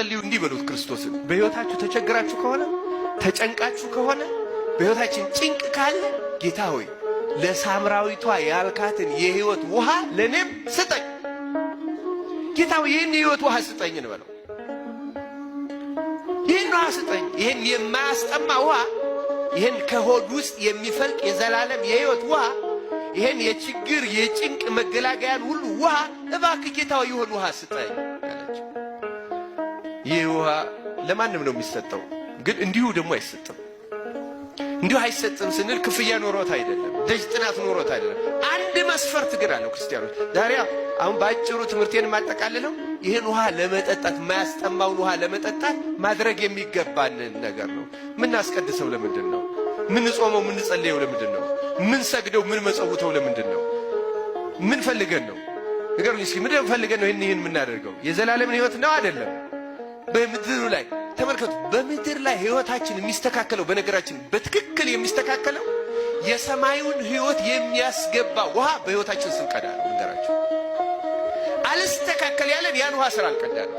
ጸልዩ፣ እንዲህ በሉት ክርስቶስን። በሕይወታችሁ ተቸግራችሁ ከሆነ፣ ተጨንቃችሁ ከሆነ፣ በሕይወታችን ጭንቅ ካለ ጌታ ሆይ ለሳምራዊቷ ያልካትን የሕይወት ውሃ ለእኔም ስጠኝ። ጌታ ሆይ ይህን የሕይወት ውሃ ስጠኝ እንበለው። ይህን ውሃ ስጠኝ፣ ይህን የማያስጠማ ውሃ፣ ይህን ከሆድ ውስጥ የሚፈልቅ የዘላለም የሕይወት ውሃ፣ ይህን የችግር የጭንቅ መገላገያን ሁሉ ውሃ እባክህ ጌታ ሆይ ይሆን ውሃ ስጠኝ አለችው። ይህ ውሃ ለማንም ነው የሚሰጠው፣ ግን እንዲሁ ደግሞ አይሰጥም። እንዲሁ አይሰጥም ስንል ክፍያ ኖሮት አይደለም፣ ደጅ ጥናት ኖሮት አይደለም። አንድ መስፈርት ግን አለው። ክርስቲያኖች ዛሬ አሁን በአጭሩ ትምህርቴን የማጠቃልለው ይህን ውሃ ለመጠጣት፣ የማያስጠማውን ውሃ ለመጠጣት ማድረግ የሚገባንን ነገር ነው። ምናስቀድሰው ለምንድን ነው? ምንጾመው ምንጸልየው ለምንድን ነው? ምን ሰግደው ምን መጸውተው ለምንድን ነው? ምን ፈልገን ነው? ንገሩኝ እስኪ ምንድን ፈልገን ነው ይህን የምናደርገው? የዘላለምን ሕይወት ነው አይደለም? በምድሩ ላይ ተመልከቱ። በምድር ላይ ሕይወታችን የሚስተካከለው፣ በነገራችን በትክክል የሚስተካከለው የሰማዩን ሕይወት የሚያስገባ ውሃ በሕይወታችን ስንቀዳ ነው። ነገራችሁ አልስተካከል ያለን ያን ውሃ ስራ አልቀዳ ነው።